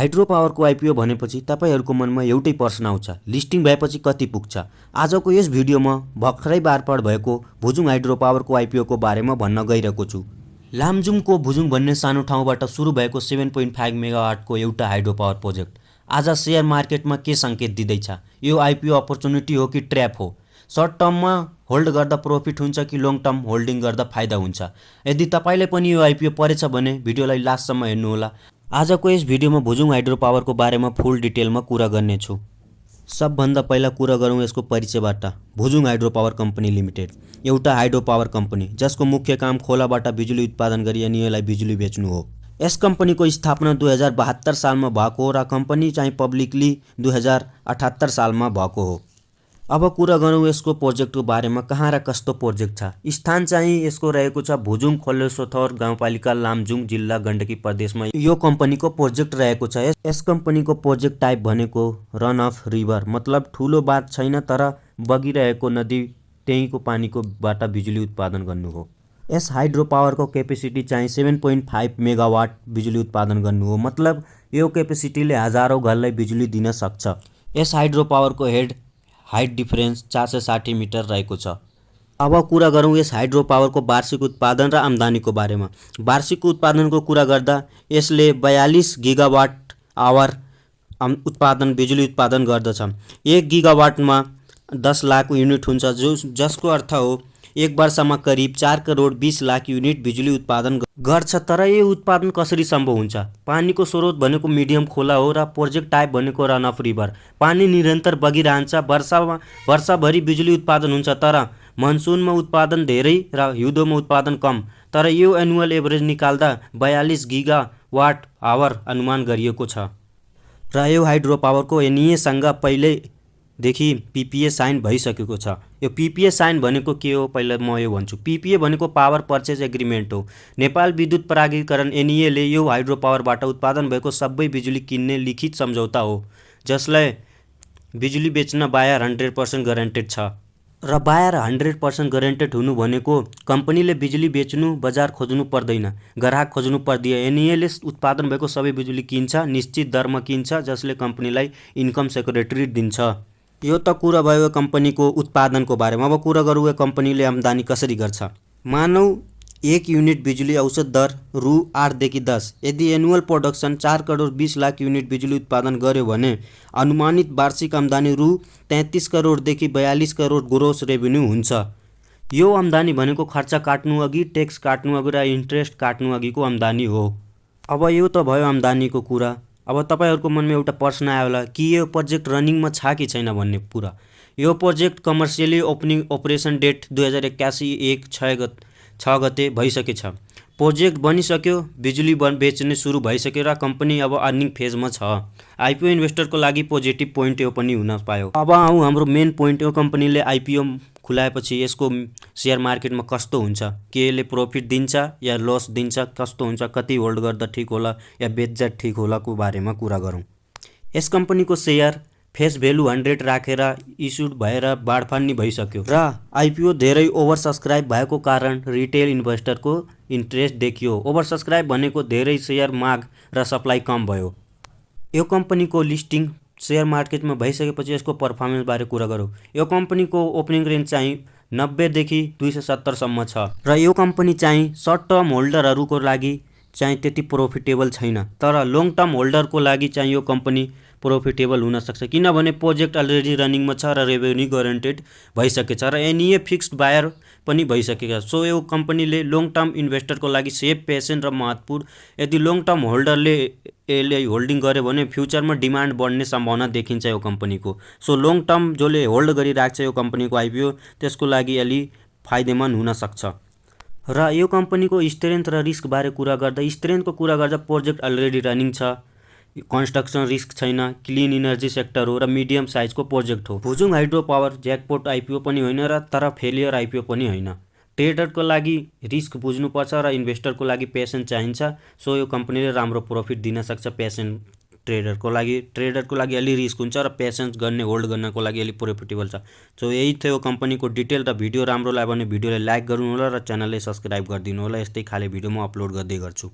Hydro पावरको IPO भनेपछि तपाईहरुको मनमा एउटै प्रश्न आउँछ, लिस्टिङ भएपछि कति पुग्छ? आजको यस भिडियोमा भर्खरै बारपार भएको भुजुङ हाइड्रो पावरको आइपिओको बारेमा भन्न गइरहेको छु। लामजुङको भुजुङ भन्ने सानो ठाउँबाट सुरु भएको 7.5 मेगावाटको एउटा हाइड्रो पावर प्रोजेक्ट आज शेयर मार्केटमा के संकेत दिँदैछ? यो आइपिओ अपर्च्युनिटी हो कि ट्र्याप हो? सर्ट टर्ममा होल्ड गर्दा प्रॉफिट हुन्छ कि लङ टर्म होल्डिङ गर्दा फाइदा हुन्छ? यदि तपाईले पनि यो आइपिओ परेछ भने भिडियोलाई लास्टसम्म हेर्नुहोला। आजको यस भिडियोमा भुजुङ हाइड्रो पावरको बारेमा फुल डिटेलमा कुरा गर्नेछु। सबभन्दा पहिला कुरा गरौँ यसको परिचयबाट। Bhujung hydro power company limited एउटा हाइड्रो पावर कम्पनी जसको मुख्य काम खोलाबाट बिजुली उत्पादन गरी एनईएलाई बिजुली बेच्नु हो। यस कम्पनीको स्थापना 2072 सालमा भएको हो र कम्पनी चाहिँ पब्लिकली 2078 सालमा भएको हो। अब कुरा गरौँ यसको प्रोजेक्टको बारेमा। कहाँ र कस्तो प्रोजेक्ट छ? स्थान चाहिँ यसको रहेको छ भुजुङ खोलेसोथर गाउँपालिका लामजुङ जिल्ला गण्डकी प्रदेशमा यो कम्पनीको प्रोजेक्ट रहेको छ। यस कम्पनीको प्रोजेक्ट टाइप भनेको रन अफ रिभर, मतलब ठुलो बाँध छैन तर बगिरहेको नदी त्यहीँको पानीको बाट बिजुली उत्पादन गर्नु हो। यस हाइड्रो पावरको क्यापेसिटी चाहिँ 7.5 मेगावाट बिजुली उत्पादन गर्नु हो, मतलब यो क्यापेसिटीले हजारौं घरलाई बिजुली दिन सक्छ। यस हाइड्रो पावरको हेड हाइट डिफरेन्स 460 मिटर रहेको छ। अब कुरा गरौँ यस हाइड्रो पावरको वार्षिक उत्पादन र आम्दानीको बारेमा। वार्षिक उत्पादनको कुरा गर्दा यसले 42 गिगावाट आवर बिजुली उत्पादन गर्दछ। 1 गिगावाटमा 10 लाख युनिट हुन्छ, जसको अर्थ हो एक वर्षमा करिब 4 करोड 20 लाख युनिट बिजुली उत्पादन गर्छ। तर यो उत्पादन कसरी सम्भव हुन्छ? पानीको स्रोत भनेको मिडियम खोला हो र प्रोजेक्ट टाइप भनेको रन अफ रिभर। पानी निरन्तर बगिरहन्छ, वर्षभरि बिजुली उत्पादन हुन्छ, तर मनसुनमा उत्पादन धेरै र हिउँदोमा उत्पादन कम। तर यो एनुअल एभरेज निकाल्दा 42 गिगावाट आवर अनुमान गरिएको छ। र यो हाइड्रो पावरको एनईएसँग पहिलेदेखि पीपीए साइन भइसकेको छ। यो पीपीए साइन भनेको के हो पहिला म यो भन्छु। पीपीए भनेको पावर पर्चेज एग्रिमेन्ट हो। नेपाल विद्युत प्राधिकरण एनईएले यो हाइड्रो पावरबाट उत्पादन भएको सबै बिजुली किन्ने लिखित सम्झौता हो, जसलाई बिजुली बेच्न बायर 100% ग्यारेन्टेड छ। र बायर 100% ग्यारेन्टेड हुनु भनेको कम्पनीले बिजुली बेच्नु बजार खोज्नु पर्दैन, ग्राहक खोज्नु पर्दैन। एनईएले उत्पादन भएको सबै बिजुली किन्छ, निश्चित दरमा किन्छ, जसले कम्पनीलाई इन्कम सेक्युरिटी दिन्छ। यो त कुरा भयो कम्पनीको उत्पादनको बारेमा। अब कुरा गरौँ यो कम्पनीले आम्दानी कसरी गर्छ। मानौ 1 युनिट बिजुली औसत दर रु 8 देखि 10। यदि annual production 4 crore 20 lakh unit बिजुली उत्पादन गर्यो भने अनुमानित वार्षिक आम्दानी रु 33 करोड देखि 42 करोड ग्रोस रेभेन्यू हुन्छ। यो आम्दानी भनेको खर्च काट्नु अघि, ट्याक्स काट्नु अघि र इन्ट्रेस्ट काट्नु अघिको आम्दानी हो। अब यो त भयो आम्दानीको कुरा। अब तपाईहरुको मनमा एउटा प्रश्न आयो होला कि यो प्रोजेक्ट रनिङमा छ कि छैन भन्ने कुरा। यो project commercially opening operation date 2081 6 गते भइसकेछ। प्रोजेक्ट बनिसक्यो, बिजुली बेच्ने सुरु भइसक्यो र कम्पनी अब अर्निङ फेजमा छ। आइपिओ इन्भेस्टरको लागि पोजिटिभ पोइन्ट यो पनि हुन पायो। अब आउँ हाम्रो मेन पोइन्ट। यो कम्पनीले आइपिओ खुलाएपछि यसको शेयर मार्केटमा कस्तो हुन्छ? के यसले प्रॉफिट दिन्छ या लस दिन्छ? कस्तो हुन्छ? कति होल्ड गर्दा ठीक होला या बेच्दा ठीक होलाको बारेमा कुरा गरौँ। यस कम्पनीको शेयर फेस भ्यालु 100 राखेर इस्युड भएर बाडफाड्ने भइसक्यो र आइपिओ धेरै ओभर सब्सक्राइब भएको कारण रिटेल इन्भेस्टरको इन्ट्रेस्ट देखियो। ओभर सब्सक्राइब भनेको धेरै शेयर माग र सप्लाई कम भयो। यो कम्पनीको लिस्टिङ शेयर मार्केटमा भइसकेपछि यसको पर्फर्मेन्स बारे कुरा गरौँ। यो कम्पनीको ओपनिङ रेन्ज चाहिँ 90 देखि 270 सम्म छ र यो कम्पनी चाहिँ सर्ट टर्म होल्डरहरूको लागि चाहिँ त्यति प्रोफिटेबल छैन, तर लङ टर्म होल्डरको लागि चाहिँ यो कम्पनी प्रोफिटेबल हुन सक्छ, किनभने प्रोजेक्ट अलरेडी रनिङमा छ र रेभेन्यू ग्यारेन्टेड भइसकेछ र एनईए फिक्स्ड बायर पनि भइसकेको छ। सो यो कम्पनीले लङ टर्म इन्भेस्टरको लागि सेफ, पेसेन्ट र महत्त्वपूर्ण। यदि लङ टर्म होल्डरले यसले होल्डिङ गर्यो भने फ्युचरमा डिमान्ड बढ्ने सम्भावना देखिन्छ यो कम्पनीको। सो लङ टर्म जसले होल्ड गरिराख्छ यो कम्पनीको आइपिओ, त्यसको लागि अलि फाइदेमन्द हुन सक्छ। र यो कम्पनीको स्ट्रेन्थ र रिस्क बारे कुरा गर्दा, स्ट्रेन्थको कुरा गर्दा प्रोजेक्ट अलरेडी रनिङ छ, कन्स्ट्रक्सन रिस्क छैन, क्लिन इनर्जी सेक्टर हो र मिडियम साइजको प्रोजेक्ट हो। भुजुङ हाइड्रो पावर ज्याकपोट आइपिओ पनि होइन र तर फेलियर आइपिओ पनि होइन। ट्रेडरको लागि रिस्क बुझ्नुपर्छ र इन्भेस्टरको लागि पेसेन्स चाहिन्छ। सो यो कम्पनीले राम्रो प्रॉफिट दिन सक्छ। पेसेन्ट ट्रेडरको लागि अलि रिस्क हुन्छ र पेसेन्स गर्ने, होल्ड गर्नको लागि अलि प्रोफिटेबल छ। सो यही थियो कम्पनीको डिटेल। र भिडियो राम्रो लाग्यो भने भिडियोलाई लाइक गर्नु होला र च्यानललाई सब्स्क्राइब गरिदिनु होला। यस्तै खाले भिडियो म अपलोड गर्दै गर्छु।